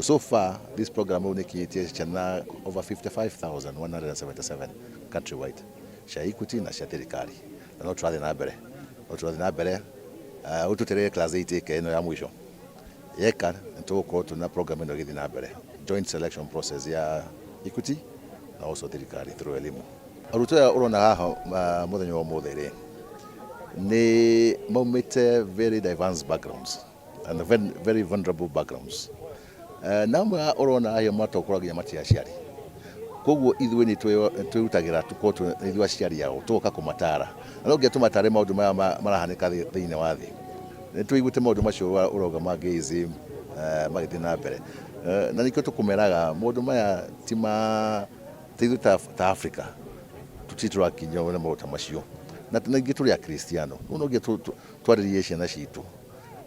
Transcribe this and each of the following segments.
So far this program rĩu nĩkinyĩtie ciana over 55,177 countrywide cia Equity na cia thirikari, na no tũrathiĩ na mbere, no tũrathiĩ na mbere. Rĩu twetereire class 8 ĩke ĩno ya mũico yeka, nĩ tũgũkorwo twĩna program ĩno ĩgĩthiĩ na mbere, joint selection process ya Equity na also thirikari through Elimu. Arutwo aya ũrona haha mũthenya wa ũmũthĩ rĩ, nĩ maumĩte very diverse backgrounds and very, very vulnerable backgrounds. Na amwe ũrona acio matokorwo nginya matirĩ aciari, koguo ithuĩ nĩ twĩrutagĩra tũkorwo ithuĩ aciari ao tũgoka kũmatara, na no nginya tũmatare maũndũ maya marahanĩka thĩinĩ wa thĩ. Nĩ tũiguĩte maũndũ macio ũrauga ma gayism magĩthiĩ na mbere, na nĩkĩo tũkũmeraga maũndũ maya ti ma ithuĩ ta Africa tũtirĩ tũrakinywo nĩ maũndũ ta macio, na ningĩ tũrĩ akristiano, rĩu no nginya twarĩrie ciana citũ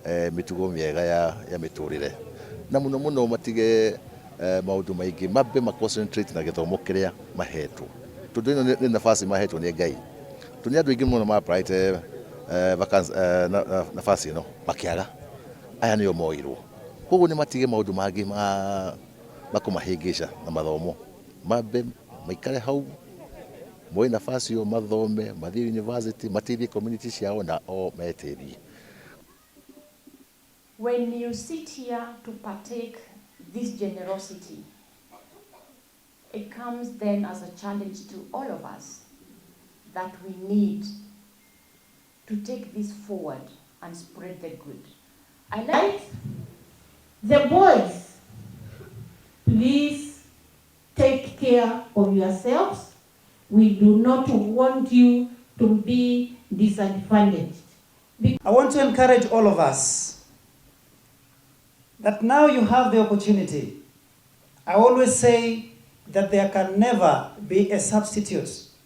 mĩtugo mĩega ya mĩtũrĩre, na mũno mũno matige maũndũ maingĩ, mambe ma concentrate na gĩthomo kĩrĩa mahetwo, tondũ ĩno nĩ nafasi mahetwo nĩ Ngai, tondũ nĩ andũ aingĩ mũno ma-applyte nafasi ĩno makĩaga, aya nĩo moirwo. Koguo nĩ matige maũndũ mangĩ ma kũmahĩngĩca na mathomo, mambe maikare hau moe nafasi ĩyo, mathome, mathiĩ university, mateithie community ciao na o meteithie. When you sit here to partake this generosity, it comes then as a challenge to all of us that we need to take this forward and spread the good. I like The boys, please take care of yourselves. We do not want you to be disadvantaged. I want to encourage all of us that now you have the opportunity. I always say that there can never be a substitute